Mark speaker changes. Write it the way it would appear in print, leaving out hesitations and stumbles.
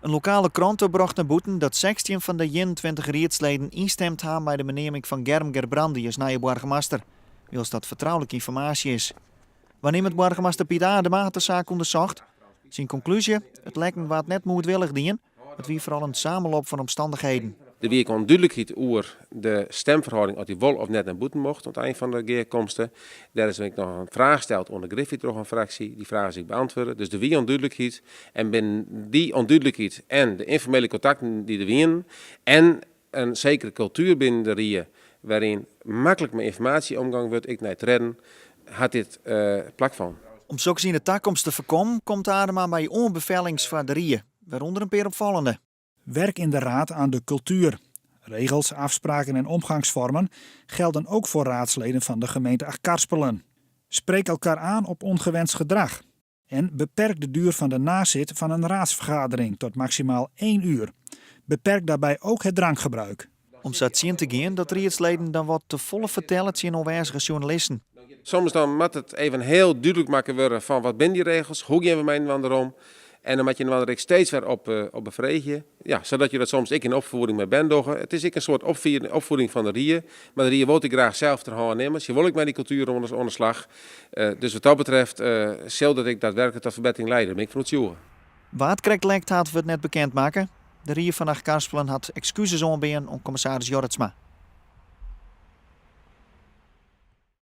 Speaker 1: In lokale krante brocht nei bûten dat 16 fan de 21 riedsleden ynstimd ha mei de beneaming fan Germ Gerbrandy as nije boargemaster, wylst dat fertroulike ynformaasje is. Waarnimmend boargemaster Piet Adema hat de saak ûndersocht. Syn konklúzje, it lekken waard net moedwillich dien, it wie foaral in samenloop fan omstannichheden.
Speaker 2: Der wie ek ûndúdlikheid oer de stimferhâlding oft hy wol of net nei bûten mocht oan it ein fan de gearkomste. Dêr is ek noch in fraach steld oan de griffy troch in fraksje. Dy fraach is ek beantwurde. Dus der wie ûndúdlikheid en binnen dy ûndúdlikheid en de ynformele kontakten dy't der wienen en in sekere kultuer binnen de rie wêryn maklik mei ynformaasje omgong wurdt, ek nei tredden, hat dit plakfûn.
Speaker 1: Om soks yn de takomst te foarkommen komt Adema mei oanbefellings foar de rie, wêrûnder in pear opfallende.
Speaker 3: Werk in de raad aan de cultuur. Regels, afspraken en omgangsvormen gelden ook voor raadsleden van de gemeente Achtkarspelen. Spreek elkaar aan op ongewenst gedrag. En beperk de duur van de nazit van een raadsvergadering tot maximaal 1 uur. Beperk daarbij ook het drankgebruik.
Speaker 1: Om sa tsjin te gean dat riedsleden dan wat te folle fertelle tsjin oanwêzige sjoernalisten.
Speaker 2: Soms dan moat it even hiel dúdlik makke wurde fan wat binne dy regels, hoe gean we mei-inoar om en dan moat je inoar ek steeds wer op befreegje. Ja, sadat je dat soms ek yn opfieding mei bern dogge. It is ek in soart opfieding fan de rie, mar de rie wol it ek graach sels ter hân nimme. Se wol ek mei dy kultuer oan de slach. Dus wat dat betreft sil dat ek daadwerklik tot ferbettering leide, dêr bin ik fan oertsjûge.
Speaker 1: Wa't krekt lekt hat, wurdt net bekend makke. De rie fan Achtkarspelen hat ekskuzes oanbean oan kommissaris Jorritsma.